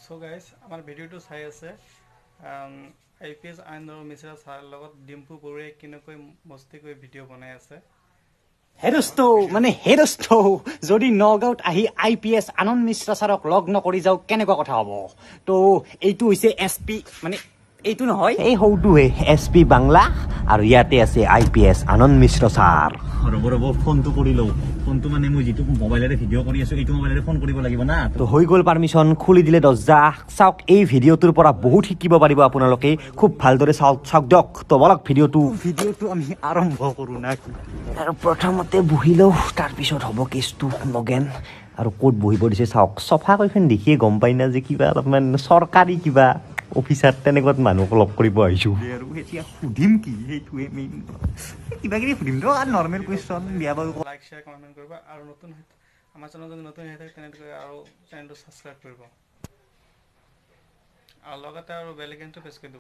চ' guys, আমাৰ ভিডিঅ'টো চাই আছে, আই পি এছ আনন্দ মিশ্ৰা ছাৰৰ লগত ডিম্পু বৰুৱাই কেনেকৈ মস্তি কৰি ভিডিঅ' বনাই আছে। হে দোস্ত, মানে হে দোস্ত, যদি নগাঁৱত আহি আই পি এছ আনন্দ মিশ্ৰ ছাৰক লগ নকৰি যাওঁ, কেনেকুৱা কথা হ'ব? তো এইটো হৈছে এছ পি, মানে এইটো নহয়, এই সৌটোহে এছ পি বাংলা আৰু ইয়াতে আছে আই পি এছ আনন্দ মিশ্ৰ ছাৰ। ৰ'ব ৰ'ব, ফোনটো কৰি লওঁ। ফোনটো মানে মই যিটো মোবাইলেৰে ভিডিঅ' কৰি আছো, এইটো মোবাইলেৰে ফোন কৰিব লাগিব না। তো হৈ গ'ল পাৰ্মিশ্যন, খুলি দিলে দৰ্জা। চাওক, এই ভিডিঅ'টোৰ পৰা বহুত শিকিব পাৰিব আপোনালোকে। খুব ভালদৰে চাওক, চাওক দিয়ক। তো বলক, ভিডিঅ'টো ভিডিঅ'টো আমি আৰম্ভ কৰোঁ না কি? আৰু প্ৰথমতে বহি লওঁ, তাৰপিছত হ'ব কেছটো নগেন। আৰু ক'ত বহিব দিছে চাওক, চফা কৰিখন দেখিয়ে গম পাই না যে কিবা অলপমান চৰকাৰী কিবা অফিচাৰ তেনেকুৱাত মানুহক লগ কৰিব আহিছোঁ। আৰু এতিয়া সুধিম কি, সেইটোৱে মেইন। কিবা কিবি সুধিম তো আৰু নৰ্মেল কুৱেশ্যন, বিয়া বাৰু। লাইক, শ্বেয়াৰ, কমেণ্ট কৰিব আৰু নতুন আমাৰ চেনেল যদি নতুন হৈ থাকে, তেনেকৈ আৰু চেনেলটো ছাবস্ক্ৰাইব কৰিব আৰু লগতে আৰু বেল আইকনটো প্ৰেছ কৰি দিব।